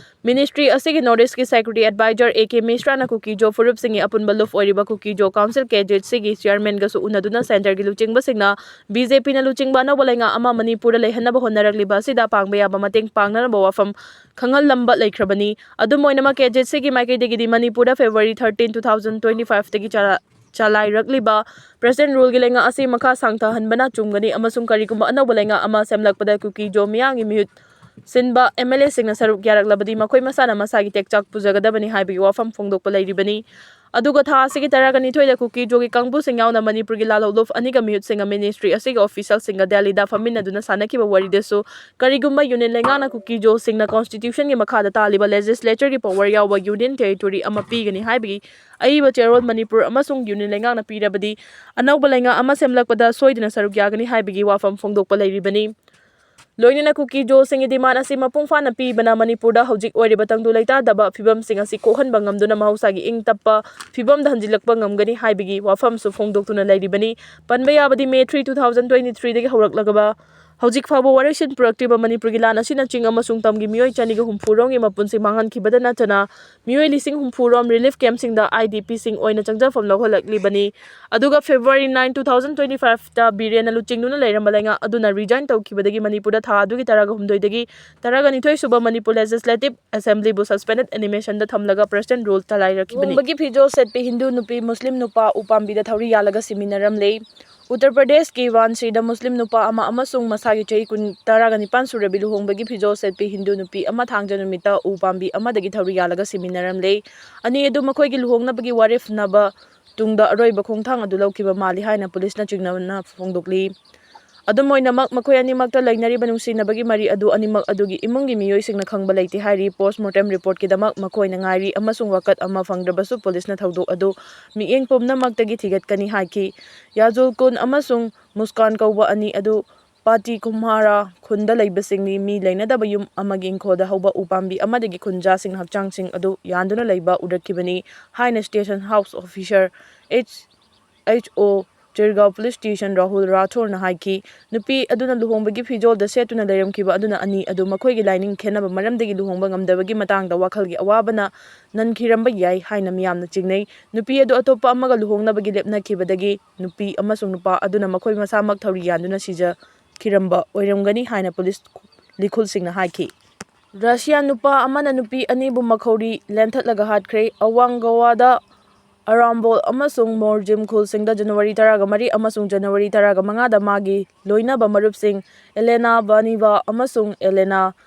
Ministry ꯑꯁꯤꯒꯤ North Eastꯀꯤ Secretary Advisor A K Mishraꯅ ꯀꯨꯀꯤ-ꯖꯣ ꯐꯨꯔꯨꯞꯁꯤꯡꯒꯤ ꯑꯄꯨꯟꯕ ꯂꯨꯞ ꯑꯣꯏꯔꯤꯕ ꯀꯨꯀꯤ-ꯖꯣ Council K Z Cꯒꯤ Chairmanꯒꯁꯨ ꯎꯅꯗꯨꯅ centreꯒꯤ ꯂꯨꯆꯤꯡꯕꯁꯤꯡꯅ BJPꯅ ꯂꯨꯆꯤꯡꯕ ꯑꯅꯧꯕ ꯂꯩꯉꯥꯛ ꯑꯃ ꯃꯅꯤꯄꯨꯔꯗ ꯂꯩꯍꯟꯅꯕ ꯍꯣꯠꯅꯔꯛꯂꯤꯕ ꯑꯁꯤꯗ ꯄꯥꯡꯕ ꯌꯥꯕ ꯃꯇꯦꯡ ꯄꯥꯡꯅꯅꯕ ꯋꯥꯐꯝ ꯈꯪꯍꯜꯂꯝꯕ ꯂꯩꯈ꯭ꯔꯕꯅꯤ꯫ ꯑꯗꯨꯝ ꯑꯣꯏꯅꯃꯛ, K Z Cꯒꯤ ꯃꯥꯏꯀꯩꯗꯒꯤꯗꯤ ꯃꯅꯤꯄꯨꯔꯗ February thirteen, two thousand twenty fiveꯇꯒꯤ ꯆꯂꯥꯏꯔꯛꯂꯤꯕ President Ruleꯒꯤ ꯂꯩꯉꯥꯛ ꯑꯁꯤ ꯃꯈꯥ ꯁꯥꯡꯊꯍꯟꯕꯅ ꯆꯨꯝꯒꯅꯤ ꯑꯃꯁꯨꯡ ꯀꯔꯤꯒꯨꯝꯕ ꯑꯅꯧꯕ ꯂꯩꯉꯥꯛ ꯑꯃ ꯁꯦꯝꯂꯛꯄꯗ ꯀꯨꯀꯤ-ꯖꯣ ꯃꯤꯌꯥꯝꯒꯤ ꯃꯤꯍꯨꯠ ꯁꯤꯟꯕ MLAꯁꯤꯡꯅ ꯁꯔꯨꯛ ꯌꯥꯔꯛꯂꯕꯗꯤ ꯃꯈꯣꯏ ꯃꯁꯥꯅ ꯃꯁꯥꯒꯤ ꯇꯦꯛꯆꯥꯛ ꯄꯨꯖꯒꯗꯕꯅꯤ ꯍꯥꯏꯕꯒꯤ ꯋꯥꯐꯝ ꯐꯣꯡꯗꯣꯛꯄ ꯂꯩꯔꯤꯕꯅꯤ꯫ ꯑꯗꯨꯒ ꯊꯥ ꯑꯁꯤꯒꯤ ꯇꯔꯥꯒ ꯅꯤꯊꯣꯏꯗ ꯀꯨꯀꯤ-ꯖꯣꯒꯤ ꯀꯥꯡꯕꯨꯁꯤꯡ ꯌꯥꯎꯅ ꯃꯅꯤꯄꯨꯔꯒꯤ ꯂꯥꯜꯍꯧꯂꯨꯞ ꯑꯅꯤꯒ ꯃꯤꯍꯨꯠꯁꯤꯡꯒ Ministry ꯑꯁꯤꯒꯤ officialꯁꯤꯡꯒ ꯗꯦꯜꯂꯤꯗ ꯐꯝꯃꯤꯟꯅꯗꯨꯅ ꯁꯥꯟꯅꯈꯤꯕ ꯋꯥꯔꯤꯗꯁꯨ ꯀꯔꯤꯒꯨꯝꯕ Union ꯂꯩꯉꯥꯛꯅ ꯀꯨꯀꯤ-ꯖꯣꯁꯤꯡꯅ Constitutionꯒꯤ ꯃꯈꯥꯗ ꯇꯥꯜꯂꯤꯕ Legislatureꯒꯤ power ꯌꯥꯎꯕ Union Territory ꯑꯃ ꯄꯤꯒꯅꯤ ꯍꯥꯏꯕꯒꯤ ꯑꯏꯕ ꯆꯦꯔꯣꯜ ꯃꯅꯤꯄꯨꯔ ꯑꯃꯁꯨꯡ Union ꯂꯩꯉꯥꯛꯅ ꯄꯤꯔꯕꯗꯤ ꯑꯅꯧꯕ ꯂꯩꯉꯥꯛ ꯑꯃ ꯁꯦꯝꯂꯛꯄꯗ ꯁꯣꯏꯗꯅ ꯁꯔꯨꯛ ꯌꯥꯒꯅꯤ ꯍꯥꯏꯕꯒꯤ ꯋꯥꯐꯝ ꯐꯣꯡꯗꯣꯛꯄ ꯂꯩꯔꯤꯕꯅꯤ꯫ ꯂꯣꯏꯅꯅ ꯀꯨꯀꯤ-ꯖꯣꯁꯤꯡꯒꯤ demand ꯑꯁꯤ ꯃꯄꯨꯡ ꯐꯥꯅ ꯄꯤꯕꯅ ꯃꯅꯤꯄꯨꯔꯗ ꯍꯧꯖꯤꯛ ꯑꯣꯏꯔꯤꯕ ꯇꯪꯗꯨ ꯂꯩꯇꯥꯗꯕ ꯐꯤꯕꯝꯁꯤꯡ ꯑꯁꯤ ꯀꯣꯛꯍꯟꯕ ꯉꯝꯗꯨꯅ ꯃꯍꯧꯁꯥꯒꯤ ꯏꯪ ꯇꯞꯄ ꯐꯤꯕꯝꯗ ꯍꯟꯖꯤꯜꯂꯛꯄ ꯉꯝꯒꯅꯤ ꯍꯥꯏꯕꯒꯤ ꯋꯥꯐꯝꯁꯨ ꯐꯣꯡꯗꯣꯛꯇꯨꯅ ꯂꯩꯔꯤꯕꯅꯤ꯫ ꯄꯟꯕ ꯌꯥꯕꯗꯤ May three, two thousand twenty threeꯗꯒꯤ ꯍꯧꯔꯛꯂꯒ ꯍꯧꯖꯤꯛ ꯐꯥꯎꯕ ꯋꯥꯔꯦꯡꯁꯤꯟ ꯄꯨꯔꯛꯇ꯭ꯔꯤꯕ ꯃꯅꯤꯄꯨꯔꯒꯤ ꯂꯥꯟ ꯑꯁꯤꯅ ꯆꯤꯡ ꯑꯃꯁꯨꯡ ꯇꯝꯒꯤ ꯃꯤꯑꯣꯏ ꯆꯅꯤꯒ ꯍꯨꯝꯐꯨ ꯔꯣꯝꯒꯤ ꯃꯄꯨꯟꯁꯤ ꯃꯥꯡꯍꯟꯈꯤꯕꯗ ꯅꯠꯇꯅ ꯃꯤꯑꯣꯏ ꯂꯤꯁꯤꯡ ꯍꯨꯝꯐꯨ ꯔꯣꯝ relief campꯁꯤꯡꯗ IDPꯁꯤꯡ ꯑꯣꯏꯅ ꯆꯪꯖꯐꯝ ꯂꯧꯍꯜꯂꯛꯂꯤꯕꯅꯤ꯫ ꯑꯗꯨꯒ February nine, two thousand twenty fiveꯇ ꯕꯤꯔꯦꯟꯅ ꯂꯨꯆꯤꯡꯗꯨꯅ ꯂꯩꯔꯝꯕ ꯂꯩꯉꯥꯛ ꯑꯗꯨꯅ resign ꯇꯧꯈꯤꯕꯗꯒꯤ ꯃꯅꯤꯄꯨꯔꯗ ꯊꯥ ꯑꯗꯨꯒꯤ ꯇꯔꯥꯒ ꯍꯨꯝꯗꯣꯏꯗꯒꯤ ꯇꯔꯥꯒ ꯅꯤꯊꯣꯏ ꯁꯨꯕ ꯃꯅꯤꯄꯨꯔ Legislative Assemblyꯕꯨ suspended animationꯗ ꯊꯝꯂꯒ President Rule ꯆꯂꯥꯏꯔꯛꯈꯤꯕꯅꯤ꯫ ꯂꯨꯍꯣꯡꯕꯒꯤ ꯐꯤꯖꯣꯜ ꯁꯦꯠꯄꯤ ꯍꯤꯟꯗꯨ ꯅꯨꯄꯤ ꯃꯨꯁꯂꯤꯝ ꯅꯨꯄꯥ ꯎꯄꯥꯝꯕꯤꯗ ꯊꯧꯔꯤ ꯌꯥꯜꯂꯒ ꯁꯤꯃꯤꯟꯅꯔꯝꯂꯦ꯫ ꯎꯠꯇꯔ ꯄ꯭ꯔꯗꯦꯁꯀꯤ ꯋꯥꯟꯁꯤꯗ ꯃꯨꯁꯂꯤꯝ ꯅꯨꯄꯥ ꯑꯃ ꯑꯃꯁꯨꯡ ꯃꯁꯥꯒꯤ ꯆꯍꯤ ꯀꯨꯟ, ꯇꯔꯥꯒ ꯅꯤꯄꯥꯟ ꯁꯨꯔꯕꯤ ꯂꯨꯍꯣꯡꯕꯒꯤ ꯐꯤꯖꯣꯜ ꯁꯦꯠꯄꯤ ꯍꯤꯟꯗꯨ ꯅꯨꯄꯤ ꯑꯃ ꯊꯥꯡꯖ ꯅꯨꯃꯤꯠꯇ ꯎ ꯄꯥꯝꯕꯤ ꯑꯃꯗꯒꯤ ꯊꯧꯔꯤ ꯌꯥꯜꯂꯒ ꯁꯤꯃꯤꯟꯅꯔꯝꯂꯦ꯫ ꯑꯅꯤ ꯑꯗꯨ ꯃꯈꯣꯏꯒꯤ ꯂꯨꯍꯣꯡꯅꯕꯒꯤ ꯋꯥꯔꯦꯞꯅꯕ ꯇꯨꯡꯗ ꯑꯔꯣꯏꯕ ꯈꯣꯡꯊꯥꯡ ꯑꯗꯨ ꯂꯧꯈꯤꯕ ꯃꯥꯜꯂꯤ ꯍꯥꯏꯅ ꯄꯨꯂꯤꯁꯅ ꯆꯤꯡꯅꯕꯅ ꯐꯣꯡꯗꯣꯛꯂꯤ꯫ ꯑꯗꯨꯝ ꯑꯣꯏꯅꯃꯛ, ꯃꯈꯣꯏ ꯑꯅꯤꯃꯛꯇ ꯂꯩꯅꯔꯤꯕ ꯅꯨꯡꯁꯤꯅꯕꯒꯤ ꯃꯔꯤ ꯑꯗꯨ ꯑꯅꯤꯃꯛ ꯑꯗꯨꯒꯤ ꯏꯃꯨꯡꯒꯤ ꯃꯤꯑꯣꯏꯁꯤꯡꯅ ꯈꯪꯕ ꯂꯩꯇꯦ ꯍꯥꯏꯔꯤ꯫ Postmortem reportꯀꯤꯗꯃꯛ ꯃꯈꯣꯏꯅ ꯉꯥꯏꯔꯤ ꯑꯃꯁꯨꯡ ꯋꯥꯀꯠ ꯑꯃ ꯐꯪꯗ꯭ꯔꯕꯁꯨ ꯄꯨꯂꯤꯁꯅ ꯊꯧꯗꯣꯛ ꯑꯗꯨ ꯃꯤꯠꯌꯦꯡ ꯄꯨꯝꯅꯃꯛꯇꯒꯤ ꯊꯤꯒꯠꯀꯅꯤ ꯍꯥꯏꯈꯤ꯫ ꯌꯥꯖꯨꯜ ꯀꯨꯟ ꯑꯃꯁꯨꯡ ꯃꯨꯁꯀꯥꯟ ꯀꯧꯕ ꯑꯅꯤ ꯑꯗꯨ ꯄꯥꯇꯤ ꯀꯨꯝꯍꯥꯔꯥ ꯈꯨꯟꯗ ꯂꯩꯕꯁꯤꯡꯅꯤ꯫ ꯃꯤ ꯂꯩꯅꯗꯕ ꯌꯨꯝ ꯑꯃꯒꯤ ꯏꯪꯈꯣꯜꯗ ꯍꯧꯕ ꯎ ꯄꯥꯝꯕꯤ ꯑꯃꯗꯒꯤ ꯈꯨꯟꯖꯥꯁꯤꯡꯅ ꯍꯛꯆꯥꯡꯁꯤꯡ ꯑꯗꯨ ꯌꯥꯟꯗꯨꯅ ꯂꯩꯕ ꯎꯔꯛꯈꯤꯕꯅꯤ ꯍꯥꯏꯅ Station House Officer H H O ꯆꯤꯔꯒꯥꯎ Police Station Rahul ꯔꯥꯊꯣꯔꯅ ꯍꯥꯏꯈꯤ꯫ ꯅꯨꯄꯤ ꯑꯗꯨꯅ ꯂꯨꯍꯣꯡꯕꯒꯤ ꯐꯤꯖꯣꯜꯗ ꯁꯦꯠꯇꯨꯅ ꯂꯩꯔꯝꯈꯤꯕ ꯑꯗꯨꯅ ꯑꯅꯤ ꯑꯗꯨ ꯃꯈꯣꯏꯒꯤ ꯂꯥꯏꯅꯤꯡ ꯈꯦꯠꯅꯕ ꯃꯔꯝꯗꯒꯤ ꯂꯨꯍꯣꯡꯕ ꯉꯝꯗꯕꯒꯤ ꯃꯇꯥꯡꯗ ꯋꯥꯈꯜꯒꯤ ꯑꯋꯥꯕꯅ ꯅꯟꯈꯤꯔꯝꯕ ꯌꯥꯏ ꯍꯥꯏꯅ ꯃꯤꯌꯥꯝꯅ ꯆꯤꯡꯅꯩ꯫ ꯅꯨꯄꯤ ꯑꯗꯨ ꯑꯇꯣꯞꯄ ꯑꯃꯒ ꯂꯨꯍꯣꯡꯅꯕꯒꯤ ꯂꯦꯞꯅꯈꯤꯕꯗꯒꯤ ꯅꯨꯄꯤ ꯑꯃꯁꯨꯡ ꯅꯨꯄꯥ ꯑꯗꯨꯅ ꯃꯈꯣꯏ ꯃꯁꯥꯃꯛ ꯊꯧꯔꯤ ꯌꯥꯟꯗꯨꯅ ꯁꯤꯖꯈꯤꯔꯝꯕ ꯑꯣꯏꯔꯝꯒꯅꯤ ꯍꯥꯏꯅ police ꯂꯤꯈꯨꯜꯁꯤꯡꯅ ꯍꯥꯏꯈꯤ꯫ ꯔꯁꯤꯌꯥ ꯅꯨꯄꯥ ꯑꯃꯅ ꯅꯨꯄꯤ ꯑꯅꯤꯕꯨ ꯃꯈꯧꯔꯤ ꯂꯦꯟꯊꯠꯂꯒ ꯍꯥꯠꯈ꯭ꯔꯦ꯫ ꯑꯋꯥꯡ ꯒꯣꯋꯥꯗ ꯑꯔꯥꯝꯕꯣꯜ ꯑꯃꯁꯨꯡ ꯃꯣꯔꯖꯤꯝ ꯈꯨꯜꯁꯤꯡꯗ ꯖꯅꯋꯥꯔꯤ ꯇꯔꯥꯒ ꯃꯔꯤ ꯑꯃꯁꯨꯡ ꯖꯅꯋꯥꯔꯤ ꯇꯔꯥꯒ ꯃꯉꯥꯗ ꯃꯥꯒꯤ ꯂꯣꯏꯅꯕ ꯃꯔꯨꯞꯁꯤꯡ ꯑꯦꯂꯦꯅꯥ ꯕꯥꯅꯤꯚꯥ ꯑꯃꯁꯨꯡ ꯑꯦꯂꯦꯅꯥ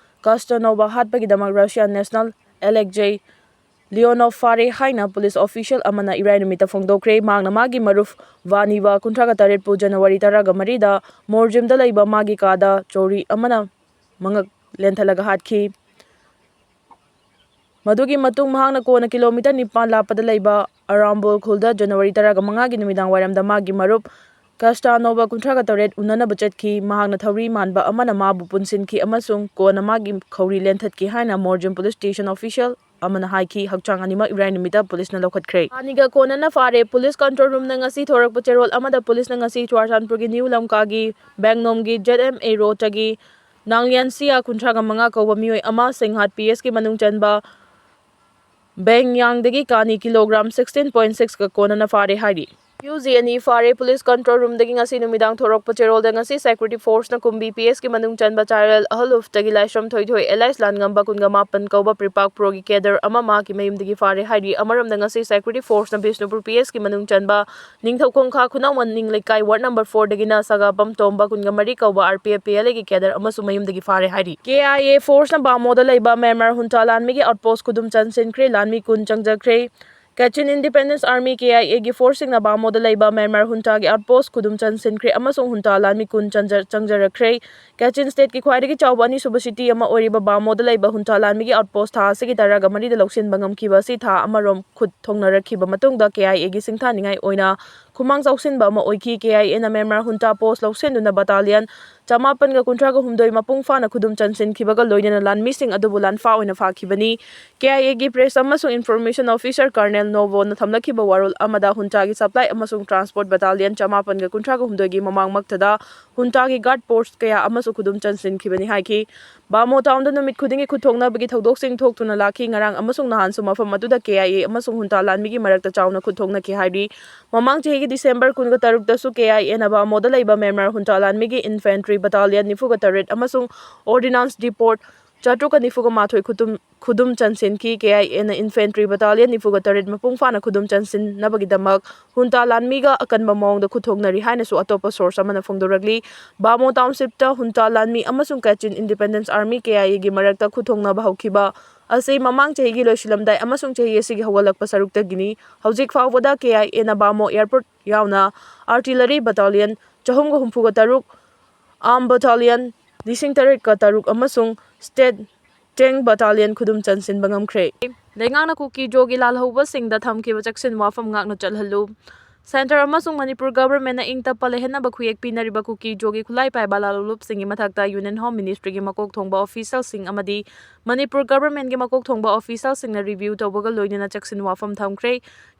ꯀꯥꯁꯇꯅꯣꯚꯥ ꯍꯥꯠꯄꯒꯤꯗꯃꯛ ꯔꯁꯤꯌꯥ national ꯑꯦꯂꯦꯛꯖꯦ ꯂꯤꯑꯣꯅꯣꯚ ꯐꯥꯔꯦ ꯍꯥꯏꯅ police official ꯑꯃꯅ ꯏꯔꯥꯏ ꯅꯨꯃꯤꯠꯇ ꯐꯣꯡꯗꯣꯛꯈ꯭ꯔꯦ꯫ ꯃꯍꯥꯛꯅ ꯃꯥꯒꯤ ꯃꯔꯨꯞ ꯚꯥꯅꯤꯚꯥ ꯀꯨꯟꯊ꯭ꯔꯥꯒ ꯇꯔꯦꯠꯄꯨ ꯖꯅꯋꯥꯔꯤ ꯇꯔꯥꯒ ꯃꯔꯤꯗ ꯃꯣꯔꯖꯤꯝꯗ ꯂꯩꯕ ꯃꯥꯒꯤ ꯀꯥꯗ ꯆꯧꯔꯤ ꯑꯃꯅ ꯃꯉꯛ ꯂꯦꯟꯊꯠꯂꯒ ꯍꯥꯠꯈꯤ꯫ ꯃꯗꯨꯒꯤ ꯃꯇꯨꯡ ꯃꯍꯥꯛꯅ ꯀꯣꯟꯅ ꯀꯤꯂꯣꯃꯤꯇꯔ ꯅꯤꯄꯥꯟ ꯂꯥꯞꯄꯗ ꯂꯩꯕ ꯑꯔꯥꯝꯕꯣꯜ ꯈꯨꯜꯗ ꯖꯅꯋꯥꯔꯤ ꯇꯔꯥꯒ ꯃꯉꯥꯒꯤ ꯅꯨꯃꯤꯗꯥꯡ ꯋꯥꯏꯔꯝꯗ ꯃꯥꯒꯤ ꯃꯔꯨꯞ ꯀꯥꯁꯇꯥꯅꯣꯚꯥ ꯀꯨꯟꯊ꯭ꯔꯥꯒ ꯇꯔꯦꯠ ꯎꯅꯅꯕ ꯆꯠꯈꯤ꯫ ꯃꯍꯥꯛꯅ ꯊꯧꯔꯤ ꯃꯥꯟꯕ ꯑꯃꯅ ꯃꯥꯕꯨ ꯄꯨꯟꯁꯤꯟꯈꯤ ꯑꯃꯁꯨꯡ ꯀꯣꯟꯅ ꯃꯥꯒꯤ ꯈꯧꯔꯤ ꯂꯦꯟꯊꯠꯈꯤ ꯍꯥꯏꯅ ꯃꯣꯔꯖꯤꯝ police station official ꯑꯃꯅ ꯍꯥꯏꯈꯤ꯫ ꯍꯛꯆꯥꯡ ꯑꯅꯤꯃꯛ ꯏꯔꯥꯏ ꯅꯨꯃꯤꯠꯇ policeꯅ ꯂꯧꯈꯠꯈ꯭ꯔꯦ꯫ ꯑꯅꯤꯒ ꯀꯣꯟꯅꯅ ꯐꯥꯔꯦ꯫ Police control roomꯅ ꯉꯁꯤ ꯊꯣꯔꯛꯄ ꯆꯦꯔꯣꯜ ꯑꯃꯗ policeꯅ ꯉꯁꯤ ꯆꯨꯔꯥꯆꯥꯟꯄꯨꯔꯒꯤ ꯅ꯭ꯌꯨ ꯂꯝꯀꯥꯒꯤ ꯕꯦꯡꯅꯣꯝꯒꯤ Z M A roadꯇꯒꯤ ꯅꯥꯡꯂꯤꯌꯥꯟ ꯁꯤꯌꯥ ꯀꯨꯟꯊ꯭ꯔꯥꯒ ꯃꯉꯥ ꯀꯧꯕ ꯃꯤꯑꯣꯏ ꯑꯃ ꯁꯤꯡꯍꯥꯠ P S ꯀꯤ ꯃꯅꯨꯡ ꯆꯟꯕ ꯕꯦꯡꯌꯥꯡꯗꯒꯤ ꯀꯥꯅꯤ kilogram sixteen point sixꯀ ꯀꯣꯟꯅꯅ ꯐꯥꯔꯦ ꯍꯥꯏꯔꯤ꯫ ꯌꯨ ꯖꯤ ꯑꯅꯤ ꯐꯥꯔꯦ꯫ Police control roomꯗꯒꯤ ꯉꯁꯤ ꯅꯨꯃꯤꯗꯥꯡ ꯊꯣꯔꯛꯄ ꯆꯦꯔꯣꯜꯗ ꯉꯁꯤ security forceꯅ ꯀꯨꯝꯕꯤ P S ꯀꯤ ꯃꯅꯨꯡ ꯆꯟꯕ ꯆꯥꯏꯔꯦꯜ ꯑꯍꯂꯨꯐꯇꯒꯤ ꯂꯥꯏꯁ꯭ꯔꯝ ꯊꯣꯏꯊꯣꯏ alias ꯂꯥꯟꯉꯝꯕ ꯀꯨꯟꯒ ꯃꯥꯄꯟ ꯀꯧꯕ ꯄ꯭ꯔꯤꯄꯥꯛ ꯄ꯭ꯔꯣꯒꯤ cadre ꯑꯃ ꯃꯍꯥꯛꯀꯤ ꯃꯌꯨꯝꯗꯒꯤ ꯐꯥꯔꯦ ꯍꯥꯏꯔꯤ꯫ ꯑꯃꯔꯣꯝꯗ ꯉꯁꯤ security forceꯅ ꯕꯤꯁꯅꯨꯄꯨꯔ P S ꯀꯤ ꯃꯅꯨꯡ ꯆꯟꯕ ꯅꯤꯡꯊꯧꯈꯣꯡꯈꯥ ꯈꯨꯅꯧꯃꯟ ꯅꯤꯡꯂꯩꯀꯥꯏ ward number fourꯗꯒꯤꯅ ꯁꯒꯥꯕꯝ ꯇꯣꯝꯕ ꯀꯨꯟꯒ ꯃꯔꯤ ꯀꯧꯕ R P F P L Aꯒꯤ cadre ꯑꯃꯁꯨ ꯃꯌꯨꯝꯗꯒꯤ ꯐꯥꯔꯦ ꯍꯥꯏꯔꯤ꯫ K I A forceꯅ ꯕꯥꯃꯣꯗ ꯂꯩꯕ ꯃ꯭ꯌꯥꯟꯃꯥꯔ ꯍꯨꯟꯇꯥ ꯂꯥꯟꯃꯤꯒꯤ outpost ꯈꯨꯗꯨꯝ ꯆꯟꯁꯤꯟꯈ꯭ꯔꯦ꯫ ꯂꯥꯟꯃꯤ ꯀꯨꯟ ꯆꯪꯖꯈ꯭ꯔꯦ꯫ Kachin Independence Army, K I Aꯒꯤ forceꯁꯤꯡꯅ ꯕꯥꯃꯣꯗ ꯂꯩꯕ ꯃ꯭ꯌꯥꯟꯃꯥꯔ ꯍꯨꯟꯇꯥꯒꯤ outpost ꯈꯨꯗꯨꯝ ꯆꯟꯁꯤꯟꯈ꯭ꯔꯦ ꯑꯃꯁꯨꯡ ꯍꯨꯟꯇꯥ ꯂꯥꯟꯃꯤ ꯀꯨꯟ ꯆꯪꯖ-, ꯆꯪꯖꯔꯛꯈ꯭ꯔꯦ꯫ Kachin stateꯀꯤ ꯈ꯭ꯋꯥꯏꯗꯒꯤ ꯆꯥꯎꯕ ꯑꯅꯤꯁꯨꯕ city ꯑꯃ ꯑꯣꯏꯔꯤꯕ ꯕꯥꯃꯣꯗ ꯂꯩꯕ ꯍꯨꯟꯇꯥ ꯂꯥꯟꯃꯤꯒꯤ outpost ꯊꯥ ꯑꯁꯤꯒꯤ ꯇꯔꯥꯒ ꯃꯔꯤꯗ ꯂꯧꯁꯤꯟꯕ ꯉꯝꯈꯤꯕ ꯑꯁꯤ ꯊꯥ ꯑꯃꯔꯣꯝ ꯈꯨꯠ ꯊꯣꯡꯅꯔꯛꯈꯤꯕ ꯃꯇꯨꯡꯗ K I Aꯒꯤ ꯁꯤꯡꯊꯥꯅꯤꯡꯉꯥꯏ ꯑꯣꯏꯅ ꯈꯨꯃꯥꯡ ꯆꯥꯎꯁꯤꯟꯕ ꯑꯃ ꯑꯣꯏꯈꯤ꯫ ꯀꯦ ꯑꯥꯏ ꯑꯦꯅ ꯃ꯭ꯌꯥꯟꯃꯥꯔ ꯍꯨꯟꯇꯥ ꯄꯣꯁ ꯂꯧꯁꯤꯟꯗꯨꯅ ꯕꯇꯥꯂꯤꯌꯟ ꯆꯃꯥꯄꯟꯒ ꯀꯨꯟꯊ꯭ꯔꯥꯒ ꯍꯨꯝꯗꯣꯏ ꯃꯄꯨꯡ ꯐꯥꯅ ꯈꯨꯗꯨꯝ ꯆꯟꯁꯤꯟꯈꯤꯕꯒ ꯂꯣꯏꯅꯅ ꯂꯥꯟꯃꯤꯁꯤꯡ ꯑꯗꯨꯕꯨ ꯂꯥꯟꯐꯥ ꯑꯣꯏꯅ ꯐꯥꯈꯤꯕꯅꯤ꯫ ꯀꯦ ꯑꯥꯏ ꯑꯦꯒꯤ ꯄ꯭ꯔꯦꯁ ꯑꯃꯁꯨꯡ ꯏꯟꯐꯣꯔꯃꯦꯁꯟ ꯑꯣꯐꯤꯁꯔ ꯀꯔꯅꯦꯜ ꯅꯣꯕꯣꯅ ꯊꯝꯂꯛꯈꯤꯕ ꯋꯥꯔꯣꯜ ꯑꯃꯗ ꯍꯨꯟꯇꯥꯒꯤ ꯁꯄ꯭ꯂꯥꯏ ꯑꯃꯁꯨꯡ ꯇ꯭ꯔꯥꯟꯁꯄꯣꯔꯠ ꯕꯇꯥꯂꯤꯌꯟ ꯆꯃꯥꯄꯟꯒ ꯀꯨꯟꯊ꯭ꯔꯥꯒ ꯍꯨꯝꯗꯣꯏꯒꯤ ꯃꯃꯥꯡꯃꯛꯇꯗ ꯍꯨꯟꯇꯥꯒꯤ ꯒꯥꯔꯗ ꯄꯣꯁ ꯀꯌꯥ ꯑꯃꯁꯨ ꯈꯨꯗꯨꯝ ꯆꯟꯁꯤꯟꯈꯤꯕꯅꯤ ꯍꯥꯏꯈꯤ꯫ ꯕꯥꯃꯣ ꯇꯥꯎꯟꯗ ꯅꯨꯃꯤꯠ ꯈꯨꯗꯤꯡꯒꯤ ꯈꯨꯠꯊꯣꯛꯅꯕꯒꯤ ꯊꯧꯗꯣꯛꯁꯤꯡ ꯊꯣꯛꯇꯨꯅ ꯂꯥꯛꯈꯤ꯫ ꯉꯔꯥꯡ ꯑꯃꯁꯨꯡ ꯅꯍꯥꯟꯁꯨ ꯃꯐꯝ ꯑꯗꯨꯗ ꯀꯦ ꯑꯥꯏ ꯑꯦ ꯑꯃꯁꯨꯡ ꯍꯨꯟꯇꯥ ꯂꯥꯟꯃꯤꯒꯤ ꯃꯔꯛꯇ ꯆꯥꯎꯅ ꯈꯨꯠꯊꯣꯛꯅꯈꯤ ꯍꯥꯏꯔꯤ꯫ ꯃꯃꯥꯡ ꯆꯍꯤꯒꯤ ꯗꯤꯁꯦꯝꯕꯔ ꯀꯨꯟꯒ ꯇꯔꯨꯛꯇꯁꯨ ꯀꯦ ꯑꯥꯏ ꯑꯦꯅ ꯕꯥꯃꯣꯗ ꯂꯩꯕ ꯃ꯭ꯌꯥꯟꯃꯥꯔ ꯍꯨꯟꯇꯥ ꯂꯥꯟꯃꯤꯒꯤ ꯏꯟꯐꯦꯟꯇ꯭ꯔꯤ ꯕꯇꯥꯂꯤꯌꯟ ꯅꯤꯐꯨꯒ ꯇꯔꯦꯠ ꯑꯃꯁꯨꯡ ꯑꯣꯔꯗꯤꯅꯥꯟꯁ ꯗꯤꯄꯣꯔꯠ ꯆꯥꯇ꯭ꯔꯨꯛꯀ ꯅꯤꯐꯨꯒ ꯃꯥꯊꯣꯏ ꯈꯨꯗꯨꯝ, ꯈꯨꯗꯨꯝ ꯆꯟꯁꯤꯟꯈꯤ꯫ ꯀꯦ ꯑꯥꯏ ꯑꯦꯅ ꯏꯟꯐꯦꯟꯇ꯭ꯔꯤ ꯕꯇꯥꯂꯤꯌꯟ ꯅꯤꯐꯨꯒ ꯇꯔꯦꯠ ꯃꯄꯨꯡ ꯐꯥꯅ ꯈꯨꯗꯨꯝ ꯆꯟꯁꯤꯟꯅꯕꯒꯤꯗꯃꯛ ꯍꯨꯟꯇꯥ ꯂꯥꯟꯃꯤꯒ ꯑꯀꯟꯕ ꯃꯑꯣꯡꯗ ꯈꯨꯠꯊꯣꯛꯅꯔꯤ ꯍꯥꯏꯅꯁꯨ ꯑꯇꯣꯞꯄ ꯁꯣꯔꯁ ꯑꯃꯅ ꯐꯣꯡꯗꯣꯔꯛꯂꯤ꯫ ꯕꯥꯃꯣ ꯇꯥꯎꯟꯁꯤꯞꯇ ꯍꯨꯟꯇꯥ ꯂꯥꯟꯃꯤ ꯑꯃꯁꯨꯡ ꯀꯥꯆꯤꯟ ꯏꯟꯗꯤꯄꯦꯟꯗꯦꯟꯁ ꯑꯥꯔꯃꯤ, ꯀꯦ ꯑꯥꯏ ꯑꯦꯒꯤ ꯃꯔꯛꯇ ꯈꯨꯠꯊꯣꯛꯅꯕ ꯍꯧꯈꯤꯕ ꯑꯁꯤ ꯃꯃꯥꯡ ꯆꯍꯤꯒꯤ ꯂꯣꯏꯁꯤꯜꯂꯝꯗꯥꯏ ꯑꯃꯁꯨꯡ ꯆꯍꯤ ꯑꯁꯤꯒꯤ ꯍꯧꯒꯠꯂꯛꯄ ꯁꯔꯨꯛꯇꯒꯤꯅꯤ꯫ ꯍꯧꯖꯤꯛ ꯐꯥꯎꯕꯗ ꯀꯦ ꯑꯥꯏ ꯑꯦꯅ ꯕꯥꯃꯣ ꯑꯦꯌꯔꯄꯣꯔꯠ ꯌꯥꯎꯅ ꯑꯥꯔꯇꯤꯂꯔꯤ ꯕꯇꯥꯂꯤꯌꯟ ꯆꯍꯨꯝꯒ ꯍꯨꯝꯐꯨꯒ ꯇꯔꯨꯛ, ꯑꯥꯔꯝ ꯕꯇꯥꯂꯤꯌꯟ ꯂꯤꯁꯤꯡ ꯇꯔꯦꯠꯀ ꯇꯔꯨꯛ ꯑꯃꯁꯨꯡ ꯁ꯭ꯇꯦꯠ ꯇꯦꯡ ꯕꯇꯥꯂꯤꯌꯟ ꯈꯨꯗꯨꯝ ꯆꯟꯁꯤꯟꯕ ꯉꯝꯈ꯭ꯔꯦ꯫ ꯂꯩꯉꯥꯛꯅ ꯀꯨꯀꯤ ꯖꯣꯒꯤ ꯂꯥꯜꯍꯧꯕꯁꯤꯡꯗ ꯊꯝꯈꯤꯕ ꯆꯦꯛꯁꯤꯟ ꯋꯥꯐꯝ ꯉꯥꯛꯅ ꯆꯠꯍꯜꯂꯨ꯫ ꯁꯦꯟꯇꯔ ꯑꯃꯁꯨꯡ ꯃꯅꯤꯄꯨꯔ ꯒꯚꯔꯟꯃꯦꯟꯠꯅ ꯏꯪ ꯇꯞꯄ ꯂꯩꯍꯟꯅꯕ ꯈꯨꯌꯦꯛ ꯄꯤꯅꯔꯤꯕ ꯀꯨꯀꯤ ꯖꯣꯒꯤ ꯈꯨꯠꯂꯥꯏ ꯄꯥꯏꯕ ꯂꯥꯜꯍꯧꯂꯨꯞꯁꯤꯡꯒꯤ ꯃꯊꯛꯇ ꯌꯨꯅꯤꯌꯟ ꯍꯣꯝ ꯃꯤꯅꯤꯁꯇ꯭ꯔꯤꯒꯤ ꯃꯀꯣꯛ ꯊꯣꯡꯕ ꯑꯣꯐꯤꯁꯤꯌꯦꯜꯁꯤꯡ ꯑꯃꯗꯤ ꯃꯅꯤꯄꯨꯔ ꯒꯚꯔꯟꯃꯦꯟꯠꯀꯤ ꯃꯀꯣꯛ ꯊꯣꯡꯕ ꯑꯣꯐꯤꯁꯤꯌꯦꯜꯁꯤꯡꯅ ꯔꯤꯚ꯭ꯌꯨ ꯇꯧꯕꯒ ꯂꯣꯏꯅꯅ ꯆꯦꯛꯁꯤꯟ ꯋꯥꯐꯝ ꯊꯝꯈ꯭ꯔꯦ꯫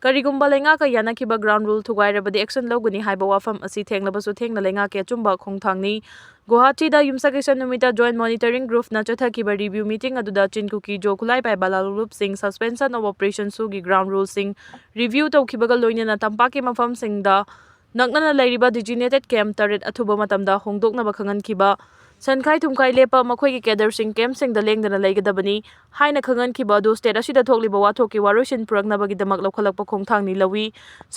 ꯀꯔꯤꯒꯨꯝꯕ ꯂꯩꯉꯥꯛꯀ ꯌꯥꯅꯈꯤꯕ ꯒ꯭ꯔꯥꯎꯟ ꯔꯨꯜ ꯊꯨꯒꯥꯏꯔꯕꯗꯤ ꯑꯦꯛꯁꯟ ꯂꯧꯒꯅꯤ ꯍꯥꯏꯕ ꯋꯥꯐꯝ ꯑꯁꯤ ꯊꯦꯡꯂꯕꯁꯨ ꯊꯦꯡꯅ ꯂꯩꯉꯥꯛꯀꯤ ꯑꯆꯨꯝꯕ ꯈꯣꯡꯊꯥꯡꯅꯤ꯫ ꯒꯨꯋꯥꯍꯥꯇꯤꯗ ꯌꯨꯝꯁꯀꯩꯁ ꯅꯨꯃꯤꯠꯇ ꯖꯣꯏꯟꯠ ꯃꯣꯅꯤꯇꯔꯤꯡ ꯒ꯭ꯔꯨꯞꯅ ꯆꯠꯊꯈꯤꯕ ꯔꯤꯚ꯭ꯌꯨ ꯃꯤꯇꯤꯡ ꯑꯗꯨꯗ ꯆꯤꯟ ꯀꯨꯀꯤ ꯖꯣ ꯈꯨꯠꯂꯥꯏ ꯄꯥꯏꯕ ꯂꯥꯜꯍꯧꯂꯨꯞꯁꯤꯡ, suspension of operation ꯁꯨꯒꯤ ꯒ꯭ꯔꯥꯎꯟ ꯔꯨꯜꯁꯤꯡ ꯔꯤꯚ꯭ꯌꯨ ꯇꯧꯈꯤꯕꯒ ꯂꯣꯏꯅꯅ ꯇꯝꯄꯥꯛꯀꯤ ꯃꯐꯝꯁꯤꯡꯗ ꯅꯛꯅꯅ ꯂꯩꯔꯤꯕ ꯗꯤꯖꯤꯅꯦꯇꯦꯗ ꯀꯦꯝꯞ ꯇꯔꯦꯠ ꯑꯊꯨꯕ ꯃꯇꯝꯗ ꯍꯣꯡꯗꯣꯛꯅꯕ ꯈꯪꯍꯟꯈꯤꯕ꯫ ꯁꯦꯟꯈꯥꯏ ꯊꯨꯝꯈꯥꯏ ꯂꯦꯞꯄ ꯃꯈꯣꯏꯒꯤ ꯀꯦꯗꯔꯁꯤꯡ ꯀꯦꯝꯞꯁꯤꯡꯗ ꯂꯦꯡꯗꯅ ꯂꯩꯒꯗꯕꯅꯤ ꯍꯥꯏꯅ ꯈꯪꯍꯟꯈꯤꯕ ꯑꯗꯨ ꯁ꯭ꯇꯦꯠ ꯑꯁꯤꯗ ꯊꯣꯛꯂꯤꯕ ꯋꯥꯊꯣꯛꯀꯤ ꯋꯥꯔꯣꯏꯁꯤꯟ ꯄꯨꯔꯛꯅꯕꯒꯤꯗꯃꯛ ꯂꯧꯈꯠꯂꯛꯄ ꯈꯣꯡꯊꯥꯡꯅꯤ ꯂꯧꯏ꯫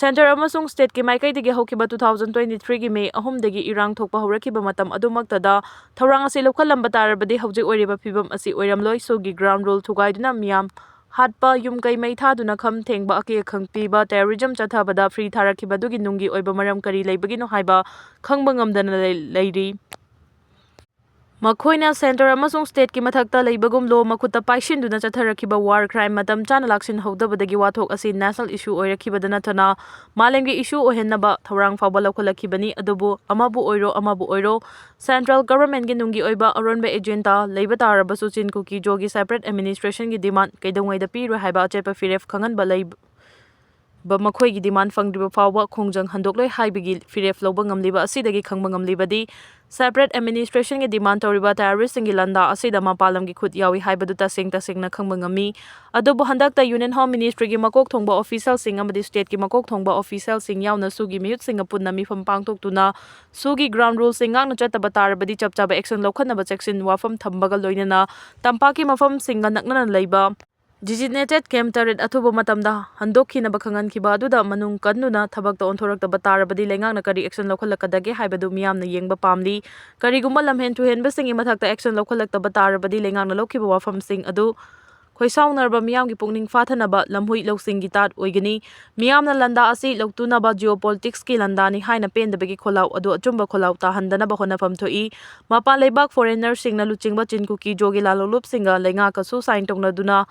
ꯁꯦꯟꯇꯔ ꯑꯃꯁꯨꯡ ꯁ꯭ꯇꯦꯠꯀꯤ ꯃꯥꯏꯀꯩꯗꯒꯤ ꯍꯧꯈꯤꯕ two thousand twenty three ꯒꯤ ꯃꯦ ꯑꯍꯨꯝꯗꯒꯤ ꯏꯔꯥꯡ ꯊꯣꯛꯄ ꯍꯧꯔꯛꯈꯤꯕ ꯃꯇꯝ ꯑꯗꯨꯃꯛꯇꯗ ꯊꯧꯔꯥꯡ ꯑꯁꯤ ꯂꯧꯈꯠꯂꯝꯕ ꯇꯥꯔꯕꯗꯤ ꯍꯧꯖꯤꯛ ꯑꯣꯏꯔꯤꯕ ꯐꯤꯕꯝ ꯑꯁꯤ ꯑꯣꯏꯔꯝꯂꯣꯏ꯫ ꯁꯨꯒꯤ ꯒ꯭ꯔꯥꯎꯟ ꯔꯨꯜ ꯊꯨꯒꯥꯏꯗꯨꯅ ꯃꯤꯌꯥꯝ ꯍꯥꯠꯄ, ꯌꯨꯝ ꯀꯩ ꯃꯩ ꯊꯥꯗꯨꯅ ꯈꯝ ꯊꯦꯡꯕ, ꯑꯀꯤ ꯑꯈꯪ ꯄꯤꯕ, ꯇꯦꯔꯣꯔꯤꯖꯝ ꯆꯠꯊꯕꯗ ꯐ꯭ꯔꯤ ꯊꯥꯔꯛꯈꯤꯕ ꯑꯗꯨꯒꯤ ꯅꯨꯡꯒꯤ ꯑꯣꯏꯕ ꯃꯔꯝ ꯀꯔꯤ ꯂꯩꯕꯒꯤꯅꯣ ꯍꯥꯏꯕ ꯈꯪꯕ ꯉꯝꯗꯅ ꯂꯩ-, ꯂꯩꯔꯤ꯫ ꯃꯈꯣꯏꯅ centre ꯑꯃꯁꯨꯡ stateꯀꯤ ꯃꯊꯛꯇ ꯂꯩꯕꯒꯨꯝꯂꯣ ꯃꯈꯨꯠꯇ ꯄꯥꯏꯁꯤꯟꯗꯨꯅ ꯆꯠꯊꯔꯛꯈꯤꯕ war crime ꯃꯇꯝ ꯆꯥꯅ ꯂꯥꯛꯁꯤꯟꯍꯧꯗꯕꯗꯒꯤ ꯋꯥꯊꯣꯛ ꯑꯁꯤ national issue ꯑꯣꯏꯔꯛꯈꯤꯕꯗ ꯅꯠꯇꯅ ꯃꯥꯂꯦꯝꯒꯤ issue ꯑꯣꯏꯍꯟꯅꯕ ꯊꯧꯔꯥꯡ ꯐꯥꯎꯕ ꯂꯧꯈꯠꯂꯛꯈꯤꯕꯅꯤ꯫ ꯑꯗꯨꯕꯨ ꯑꯃꯕꯨ ꯑꯣꯏꯔꯣ ꯑꯃꯕꯨ ꯑꯣꯏꯔꯣ central governmentꯀꯤ ꯅꯨꯡꯒꯤ ꯑꯣꯏꯕ ꯑꯔꯣꯟꯕ agenda ꯂꯩꯕ ꯇꯥꯔꯕꯁꯨ ꯆꯤꯟ ꯀꯨꯀꯤ ꯖꯣꯒꯤ separate administrationꯒꯤ demand ꯀꯩꯗꯧꯉꯩꯗ ꯄꯤꯔꯣꯏ ꯍꯥꯏꯕ ꯑꯆꯦꯠꯄ ꯐꯤꯔꯦꯞ ꯈꯪꯍꯟꯕ ꯂꯩꯕ ꯃꯈꯣꯏꯒꯤ demand ꯐꯪꯗ꯭ꯔꯤꯕ ꯐꯥꯎꯕ ꯈꯣꯡꯖꯪ ꯍꯟꯗꯣꯛꯂꯣꯏ ꯍꯥꯏꯕꯒꯤ ꯐꯤꯔꯦꯞ ꯂꯧꯕ ꯉꯝꯂꯤꯕ ꯑꯁꯤꯗꯒꯤ ꯈꯪꯕ ꯉꯝꯂꯤꯕꯗꯤ separate administrationꯒꯤ demand ꯇꯧꯔꯤꯕ terroristꯁꯤꯡꯒꯤ ꯂꯥꯟꯗꯥ ꯑꯁꯤꯗ ꯃꯄꯥꯟ ꯂꯝꯒꯤ ꯈꯨꯠ ꯌꯥꯎꯏ ꯍꯥꯏꯕꯗꯨ ꯇꯁꯦꯡ ꯇꯁꯦꯡꯅ ꯈꯪꯕ ꯉꯝꯃꯤ꯫ ꯑꯗꯨꯕꯨ ꯍꯟꯗꯛꯇ Union Home Ministryꯒꯤ ꯃꯀꯣꯛ ꯊꯣꯡꯕ officialꯁꯤꯡ ꯑꯃꯗꯤ stateꯀꯤ ꯃꯀꯣꯛ ꯊꯣꯡꯕ officialꯁꯤꯡ ꯌꯥꯎꯅ SoOꯒꯤ ꯃꯤꯍꯨꯠꯁꯤꯡꯒ ꯄꯨꯟꯅ ꯃꯤꯐꯝ ꯄꯥꯡꯊꯣꯛꯇꯨꯅ SoOꯒꯤ ground ruleꯁꯤꯡ ꯉꯥꯛꯅ ꯆꯠꯇꯕ ꯇꯥꯔꯕꯗꯤ ꯆꯞ ꯆꯥꯕ action ꯂꯧꯈꯠꯅꯕ ꯆꯦꯛꯁꯤꯟ ꯋꯥꯐꯝ ꯊꯝꯕꯒ ꯂꯣꯏꯅꯅ ꯇꯝꯄꯥꯛꯀꯤ ꯃꯐꯝꯁꯤꯡꯒ ꯅꯛꯅꯅ ꯂꯩꯕ designated camp ꯇꯔꯦꯠ ꯑꯊꯨꯕ ꯃꯇꯝꯗ ꯍꯟꯗꯣꯛꯈꯤꯅꯕ ꯈꯪꯍꯟꯈꯤꯕ ꯑꯗꯨꯗ ꯃꯅꯨꯡ ꯀꯟꯗꯨꯅ ꯊꯕꯛꯇ ꯑꯣꯟꯊꯣꯔꯛꯇꯕ ꯇꯥꯔꯕꯗꯤ ꯂꯩꯉꯥꯛꯅ ꯀꯔꯤ action ꯂꯧꯈꯠꯂꯛꯀꯗꯒꯦ ꯍꯥꯏꯕꯗꯨ ꯃꯤꯌꯥꯝꯅ ꯌꯦꯡꯕ ꯄꯥꯝꯂꯤ꯫ ꯀꯔꯤꯒꯨꯝꯕ ꯂꯝꯍꯦꯟ ꯇꯨꯍꯦꯟꯕꯁꯤꯡꯒꯤ ꯃꯊꯛꯇ action ꯂꯧꯈꯠꯂꯛꯇꯕ ꯇꯥꯔꯕꯗꯤ ꯂꯩꯉꯥꯛꯅ ꯂꯧꯈꯤꯕ ꯋꯥꯐꯝꯁꯤꯡ ꯑꯗꯨ ꯈꯣꯏꯁꯥꯎꯅꯔꯕ ꯃꯤꯌꯥꯝꯒꯤ ꯄꯨꯛꯅꯤꯡ ꯐꯥꯊꯅꯕ ꯂꯝꯍꯨꯏ ꯂꯧꯁꯤꯡꯒꯤ ꯇꯥꯠ ꯑꯣꯏꯒꯅꯤ꯫ ꯃꯤꯌꯥꯝꯅ ꯂꯥꯟꯗꯥ ꯑꯁꯤ ꯂꯧꯇꯨꯅꯕ geopoliticsꯀꯤ ꯂꯥꯟꯗꯥꯅꯤ ꯍꯥꯏꯅ ꯄꯦꯟꯗꯕꯒꯤ ꯈꯣꯜꯂꯥꯎ ꯑꯗꯨ ꯑꯆꯨꯝꯕ ꯈꯣꯜꯂꯥꯎ ꯇꯥꯍꯟꯗꯅꯕ ꯍꯣꯠꯅꯐꯝ ꯊꯣꯛꯏ꯫ ꯃꯄꯥꯟ ꯂꯩꯕꯥꯛ foreignerꯁꯤꯡꯅ ꯂꯨꯆꯤꯡꯕ ꯆꯤꯟ ꯀꯨꯀꯤ ꯖꯣꯒꯤ ꯂꯥꯜꯂꯣꯂꯨꯞꯁꯤꯡꯒ ꯂꯩꯉꯥꯛꯀ SoO sign ꯇꯧꯅꯗꯨꯅ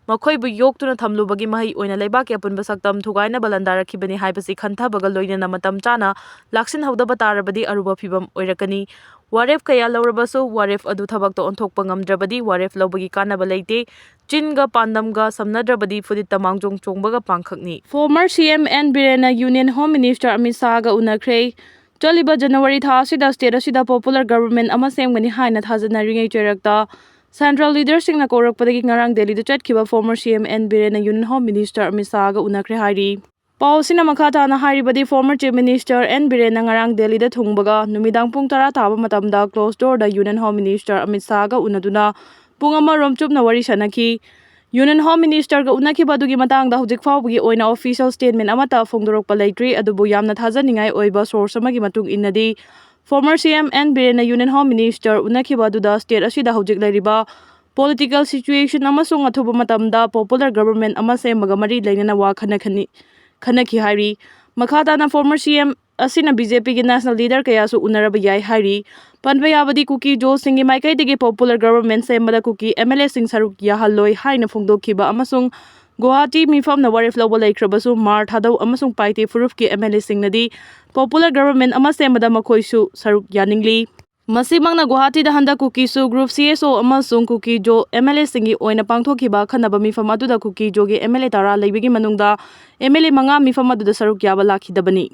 ꯃꯈꯣꯏꯕꯨ ꯌꯣꯛꯇꯨꯅ ꯊꯝꯂꯨꯕꯒꯤ ꯃꯍꯩ ꯑꯣꯏꯅ ꯂꯩꯕꯥꯛꯀꯤ ꯑꯄꯨꯟꯕ ꯁꯛꯇꯝ ꯊꯨꯒꯥꯏꯅꯕ ꯂꯥꯟꯗꯥꯔꯛꯈꯤꯕꯅꯤ ꯍꯥꯏꯕꯁꯤ ꯈꯟꯊꯕꯒ ꯂꯣꯏꯅꯅ ꯃꯇꯝ ꯆꯥꯅ ꯂꯥꯛꯁꯤꯟꯍꯧꯗꯕ ꯇꯥꯔꯕꯗꯤ ꯑꯔꯨꯕ ꯐꯤꯚꯝ ꯑꯣꯏꯔꯛꯀꯅꯤ꯫ ꯋꯥꯔꯦꯞ ꯀꯌꯥ ꯂꯧꯔꯕꯁꯨ ꯋꯥꯔꯦꯞ ꯑꯗꯨ ꯊꯕꯛꯇ ꯑꯣꯟꯊꯣꯛꯄ ꯉꯝꯗ꯭ꯔꯕꯗꯤ ꯋꯥꯔꯦꯞ ꯂꯧꯕꯒꯤ ꯀꯥꯟꯅꯕ ꯂꯩꯇꯦ꯫ ꯆꯤꯟꯒ ꯄꯥꯟꯗꯝꯒ ꯁꯝꯅꯗ꯭ꯔꯕꯗꯤ ꯐꯨꯔꯤꯠꯇ ꯃꯥꯡꯖꯣꯡ ꯆꯣꯡꯕꯒ ꯄꯥꯡꯈꯛꯅꯤ꯫ Former C M N ꯕꯤꯔꯦꯟꯅ Union Home Minister Amit ꯁꯥꯍꯒ ꯎꯅꯈ꯭ꯔꯦ꯫ ꯆꯠꯂꯤꯕ ꯖꯅꯋꯥꯔꯤ ꯊꯥ ꯑꯁꯤꯗ state ꯑꯁꯤꯗ popular government ꯑꯃ ꯁꯦꯝꯒꯅꯤ ꯍꯥꯏꯅ ꯊꯥꯖꯅꯔꯤꯉꯩ ꯆꯩꯔꯛꯇ central leaderꯁꯤꯡꯅ ꯀꯧꯔꯛꯄꯗꯒꯤ ꯉꯔꯥꯡ ꯗꯦꯜꯂꯤꯗ ꯆꯠꯈꯤꯕ former C M N ꯕꯤꯔꯦꯟꯅ Union Home Minister Amit ꯁꯥꯍꯒ ꯎꯅꯈ꯭ꯔꯦ ꯍꯥꯏꯔꯤ꯫ ꯄꯥꯎ ꯑꯁꯤꯅ ꯃꯈꯥ ꯇꯥꯅ ꯍꯥꯏꯔꯤꯕꯗꯤ, former Chief Minister N ꯕꯤꯔꯦꯟꯅ ꯉꯔꯥꯡ ꯗꯦꯜꯂꯤꯗ ꯊꯨꯡꯕꯒ ꯅꯨꯃꯤꯗꯥꯡ ꯄꯨꯡ ꯇꯔꯥ ꯇꯥꯕ ꯃꯇꯝꯗ closed doorꯗ Union Home Minister Amit ꯁꯥꯍꯒ ꯎꯅꯗꯨꯅ ꯄꯨꯡ ꯑꯃꯔꯣꯝ ꯆꯨꯞꯅ ꯋꯥꯔꯤ ꯁꯥꯟꯅꯈꯤ꯫ Union Home Ministerꯒ ꯎꯅꯈꯤꯕ ꯑꯗꯨꯒꯤ ꯃꯇꯥꯡꯗ ꯍꯧꯖꯤꯛ ꯐꯥꯎꯕꯒꯤ ꯑꯣꯏꯅ official statement ꯑꯃꯠꯇ ꯐꯣꯡꯗꯣꯔꯛꯄ ꯂꯩꯇ꯭ꯔꯤ, ꯑꯗꯨꯕꯨ ꯌꯥꯝꯅ ꯊꯥꯖꯅꯤꯡꯉꯥꯏ ꯑꯣꯏꯕ source ꯑꯃꯒꯤ ꯃꯇꯨꯡ ꯏꯟꯅꯗꯤ, former C M N ꯕꯤꯔꯦꯟꯅ Union Home Minister ꯎꯅꯈꯤꯕ ꯑꯗꯨꯗ state ꯑꯁꯤꯗ ꯍꯧꯖꯤꯛ ꯂꯩꯔꯤꯕ political situation ꯑꯃꯁꯨꯡ ꯑꯊꯨꯕ ꯃꯇꯝꯗ popular government ꯑꯃ ꯁꯦꯝꯕꯒ ꯃꯔꯤ ꯂꯩꯅꯅ ꯋꯥ ꯈꯟꯅꯈꯅꯤ, ꯈꯟꯅꯈꯤ ꯍꯥꯏꯔꯤ꯫ ꯃꯈꯥ ꯇꯥꯅ former C M ꯑꯁꯤꯅ B J Pꯒꯤ national leader ꯀꯌꯥꯁꯨ ꯎꯅꯔꯕ ꯌꯥꯏ ꯍꯥꯏꯔꯤ꯫ ꯄꯟꯕ ꯌꯥꯕꯗꯤ, ꯀꯨꯀꯤ ꯖꯣꯁꯤꯡꯒꯤ ꯃꯥꯏꯀꯩꯗꯒꯤ popular government ꯁꯦꯝꯕꯗ ꯀꯨꯀꯤ M L Aꯁꯤꯡ ꯁꯔꯨꯛ ꯌꯥꯍꯜꯂꯣꯏ ꯍꯥꯏꯅ ꯐꯣꯡꯗꯣꯛꯈꯤꯕ ꯑꯃꯁꯨꯡ ꯒꯨꯋꯥꯍꯥꯇꯤ ꯃꯤꯐꯝꯅ ꯋꯥꯔꯦꯞ ꯂꯧꯕ ꯂꯩꯈ꯭ꯔꯕꯁꯨ ꯃꯥꯔ ꯊꯥꯗꯧ ꯑꯃꯁꯨꯡ ꯄꯥꯏꯇꯦ ꯐꯨꯔꯨꯞꯀꯤ M L Aꯁꯤꯡꯅꯗꯤ popular government ꯑꯃ ꯁꯦꯝꯕꯗ ꯃꯈꯣꯏꯁꯨ ꯁꯔꯨꯛ ꯌꯥꯅꯤꯡꯂꯤ꯫ ꯃꯁꯤꯃꯛꯅ ꯒꯨꯋꯥꯍꯥꯇꯤꯗ ꯍꯟꯗꯛ ꯀꯨꯀꯤꯁꯨ group C S O ꯑꯃꯁꯨꯡ ꯀꯨꯀꯤ ꯖꯣ M L Aꯁꯤꯡꯒꯤ ꯑꯣꯏꯅ ꯄꯥꯡꯊꯣꯛꯈꯤꯕ ꯑꯈꯟꯅꯕ ꯃꯤꯐꯝ ꯑꯗꯨꯗ ꯀꯨꯀꯤ ꯖꯣꯒꯤ M L A ꯇꯔꯥ ꯂꯩꯕꯒꯤ ꯃꯅꯨꯡꯗ M L A ꯃꯉꯥ ꯃꯤꯐꯝ ꯑꯗꯨꯗ ꯁꯔꯨꯛ ꯌꯥꯕ ꯂꯥꯛꯈꯤꯗꯕꯅꯤ꯫